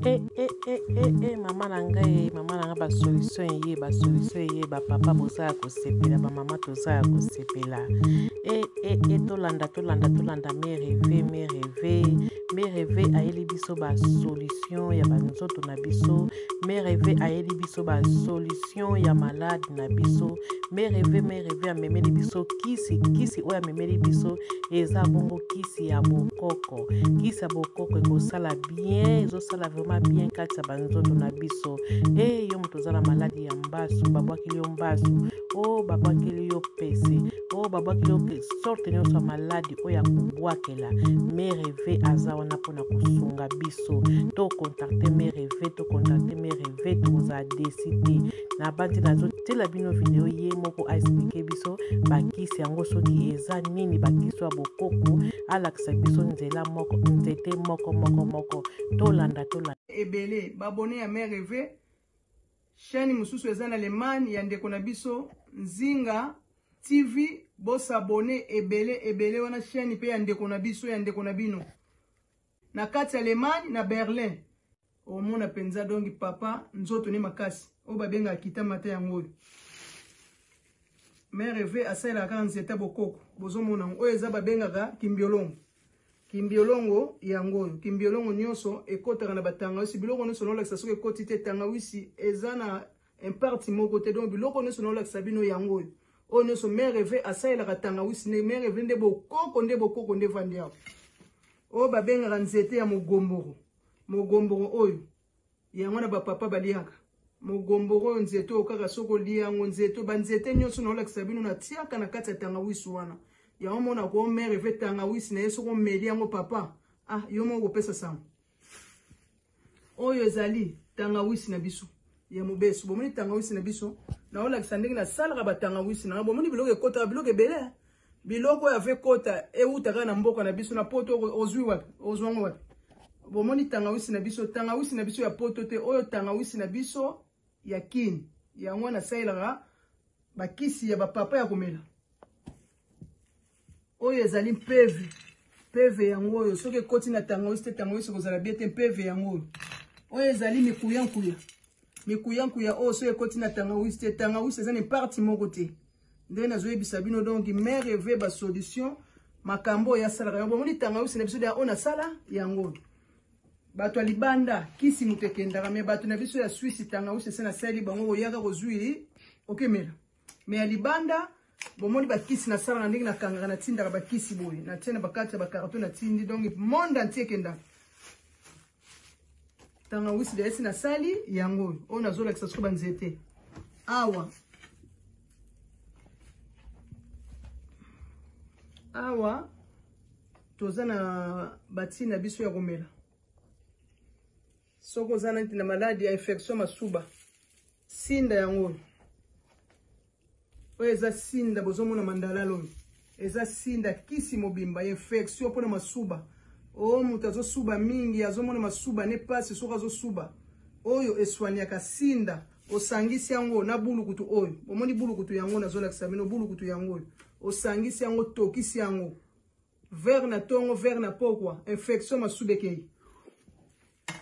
Eh, eh, eh, eh, eh, mama na ngai, mama na ngai, ba solution eye, ba solution eye, ba papa boza ya kosepela, ba mama toza ya kosepela. Eh, eh, eh, tolanda, tolanda, tolanda, me reve, me reve, me reve ayeli biso ba solution ya ba nzoto na biso, me reve ayeli biso ba solution ya malade na biso, me reve, me reve amemeli biso kisi, kisi oyo amemeli biso eza bongo kisi ya bokoko, kisi ya bokoko ekosala bien, ezosala vraiment bien kati ya banzoto na biso. E eh, yo moto oza na maladi ya mbasu, babwakeli yo mbasu, o oh, babwakeli yo pese, o oh, babwakeli yo sorte nyonso ya maladi oyo ya kobwakela, Mereve aza wana mpona kosunga biso. To contacte Mereve, to contacte Mereve, tokozala desi te. Nabandi nazotiela bino video ye moko aexplike biso bakisi yango soki eza nini, bakisi ya bokoko, alakisa biso nzela moko, nzete moko moko moko. Tolanda, tolanda. Ebele babone ya Mère Eve, chaîne mosusu eza na Allemagne ya ndeko na biso Nzinga TV, bosabone ebele ebele wana chaîne pe ya ndeko na biso ya ndeko na bino na kati ya Allemagne na Berlin. Omona penza donc papa nzoto ne makasi oyo babengaka kita mata yango oyo mère Eve asalelaka kaka nzete ya bokoko bozomona yango oyo eza babengaka kimbiolongo kimbiolongo yango oyo kimbiolongo nyonso ekotaka na batangawisi biloko nyonso naolakisa soki ekoti te tangawisi eza na imparti moko te donc biloko nyonso naolakisa bino yango oyo oyo nyonso mère Eve asalelaka tangawisi nde mère Eve nde bokoko nde bokoko nde evandi awa oyo babengaka nzete ya mogomboro Mogomboro oyo yango na bapapa baliaka mogomboro oyo nzete oyo kaka soki olia yango nzete banzete nyonso naolakisa bino natiaka na kati ya tangawisi wana yango mona ko mere ve tangawisi na ye soki omeli yango papa ah yo moko kopesa sango oyo ezali tangawisi na biso ya mobesu bomoni tangawisi na biso naolakisa ndenge nasalaka batangawisi na bomoni biloko ekotaka biloko ebele biloko oyo ave kota ewuta kaka na mboka na biso na poto ozwi wapi ozwa yango wapi bomoni tangawisi na biso tangawisi na biso ya poto te oyo tangawisi na biso ya kini yango wana nasalelaka bakisi ya bapapa ya komela oyo ezali mpeve mpeve yango oyo soki ekoti na tangawisi te tangawisi ekozala bie te mpeve yango oyo oyo ezali mikuyankuya mikuyankuya oyo soki ekoti na tangawisi te tangawisi eza na parti moko te nde nazoyebisa bino donc mère eve ba solution makambo oyo asalaka yango bomoni tangawisi na biso deya oyo nasala yango bato ya libanda kisi moto ekendaka me bato na biso ya swisi tangawisi ese nasali bango koyaka kozwi okemela me ya libanda bomoni bakisi nasalaka ndenge nakangaka natindaka bakisi boye natie na bakati ya bakarton natindi donc monde entier ekendaka tangawisi deya nasali yango oyo oyo nazolakisa soko banzete awa awa toza na bati na biso ya komela soki oza neti na maladi ya infection masuba sinda yango oyo oyo eza sinda bozomona mandalala oyo eza sinda kisi mobimba ya infection mpona masuba oyo oh, moto azosuba mingi azomona masuba ne pasi soki azosuba oyo eswaniaka sinda osangisi yango na bulukutu oyo bomoni bulukutu yango nazolakisa bino bulukutu yango oyo osangisi yango tokisi yango vert na tongo vert na pokwa infection masuba ekei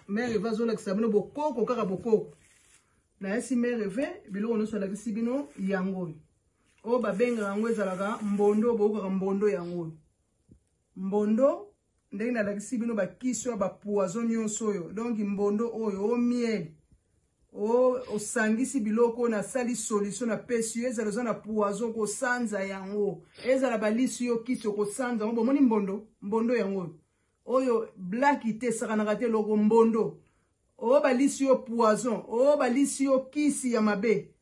mare eva azolakisa bino bokoko kaka bokoko nayesi mare eve biloko nyonso alakisi bino yango oyo oyo babengaka yango ezalaka mbondo boyokaka mbondo yango oyo mbondo ndenge nalakisi bino bakisi oyo bapoison nyonso oyo donk mbondo oyo o miel osangisi biloko oyo nasali solution napesi yo ezala oza na poison kosanza yango ezala balisi yo kisi okosanza yango bomoni mbondo mbondo yango oyo oyo blaki te esakanaka te eloko mbondo oyo balisi yo poison oyo balisi yo kisi ya mabe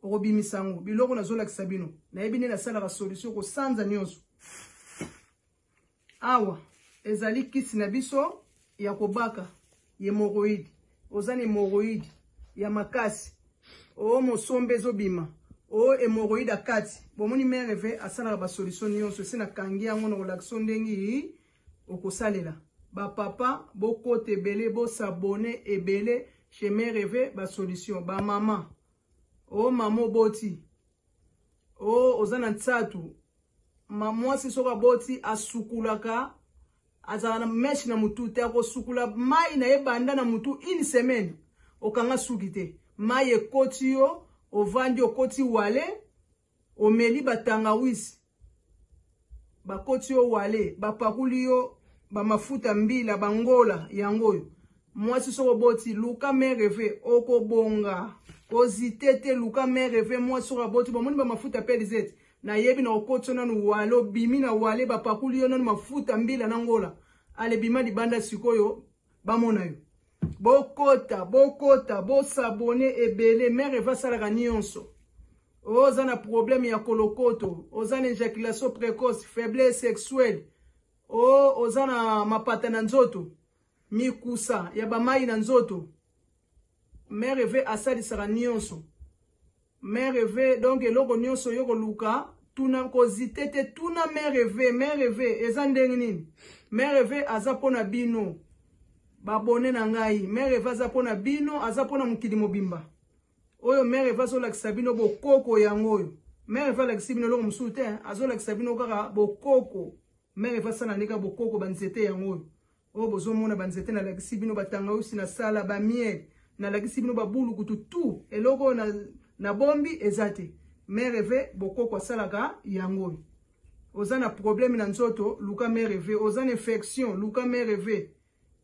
okobimisa yango biloko nazolakisa bino nayebi nde nasalaka solution kosanza nyonso Awa ezali kisi na biso ya kobaka hemorroïde. Oza na hemorroïde ya makasi, o mosombe ezobima, o hemorroïde akati. Bomoni mère Eve asalaka ba solution nyonso, esi nakangi yango na kolakisa ndenge okosalela. Ba papa bokota ebele, bosabone ebele chez mère Eve ba solution. Ba mama, o mama oboti, o oza na nsatu, ma mwasi soki aboti asukulaka. Azalaka na mèche na mutu te, akosukula mai na ye banda na mutu une semaine, okanga suki te, mai ekoti yo, ovandi okoti wale, omeli batangawisi, bakoti yo wale, bapakuli yo bamafuta mbila bangola yango oyo. Mwasi soko oboti, luka mère ve, okobonga, kozite te, luka mère ve. Mwasi soko aboti, bomoni bamafuta pelizete, nayebi na okoti yo nanu wale, obimi na wale, bapakuli yo nanu mafuta mbila na ngola, ale bima libanda sikoyo bamona yo. Bokota, bokota, bosabone ebele. Mère Eva asalaka nyonso. Oza na problème ya kolokoto, oza na éjaculation précoce, faiblesse sexuelle, o oza na mapata na nzoto, mikusa ya bamai na nzoto, mère Eve asalisaka nyonso. Mère Eve, donc eloko nyonso yo koluka, tuna, kozite te, tuna mère Eve. Mère Eve eza ndenge nini? Mère Eve aza mpona bino babone na ngai. Mère Eve aza mpona bino, aza mpona mokili mobimba. Oyo mère Eve azolakisa bino bokoko yango oyo. Mère Eve alakisi bino eloko mosusu te, azolakisa bino kaka bokoko. Mère Eve asala ndeka bokoko, banzete yango oyo. Oyo bozomona banzete nalakisi bino, batangawisi na sala, bamiel nalakisi bino, babulukutu, tout eloko oyo na bombi eza te. Mère Eve bokoko asalaka yango oyo. Oza na problème na nzoto, luka mère Eve. Oza na infection, luka mère Eve.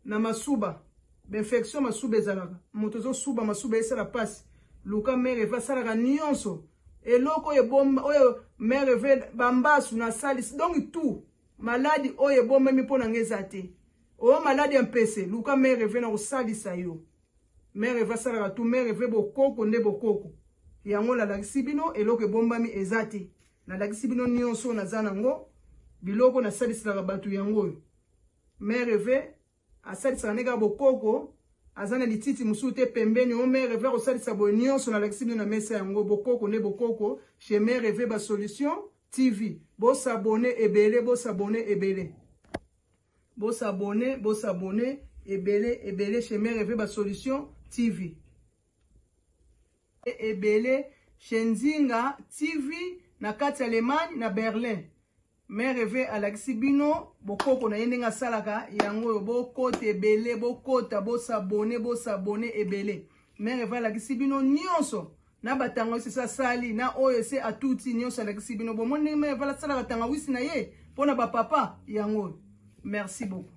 Na masuba, bainfection masuba ezalaka, moto ozosuba masuba esala pasi, luka mère Eve asalaka nyonso. Eloko oyo ebomba oyo mère Eve, bambasu na salisi, donc tout maladi oyo ebombami mpo na ngai eza te. Oyo maladi ya mpese, luka mère Eve na kosalisa yo. Mère Eve asalaka tout. Mère Eve bokoko nde bokoko yango nalakisi bino, eloko ebombami eza te. Nalakisi bino nyonso naza nango, biloko nasaliselaka bato yango oyo. Mère Eve asalisaka ndenge ya bokoko, aza na lititi mosusu te pembeni. O mère Eve akosalisa boye nyonso nalakisi bino na mesa yango, bokoko nde bokoko. Chez mère Eve ba solution TV, bosabone ebele, bosabone ebele, bosabone, bosabone ebele ebele chez mère Eve ba solution TV ebele, chez Nzinga TV na kati ya Allemagne na Berlin. Mère Eve alakisi bino bokoko na ye ndenge asalaka yango oyo. Bokota ebele, bokota, bosabone, bosabone ebele. Mère Eve alakisi bino nyonso na batangawisi esi asali na oyo ese atuti nyonso alakisi bino. Bomoni ndenge Mère Eve asalaka tangawisi na ye mpona bapapa yango oyo. Merci beaucoup.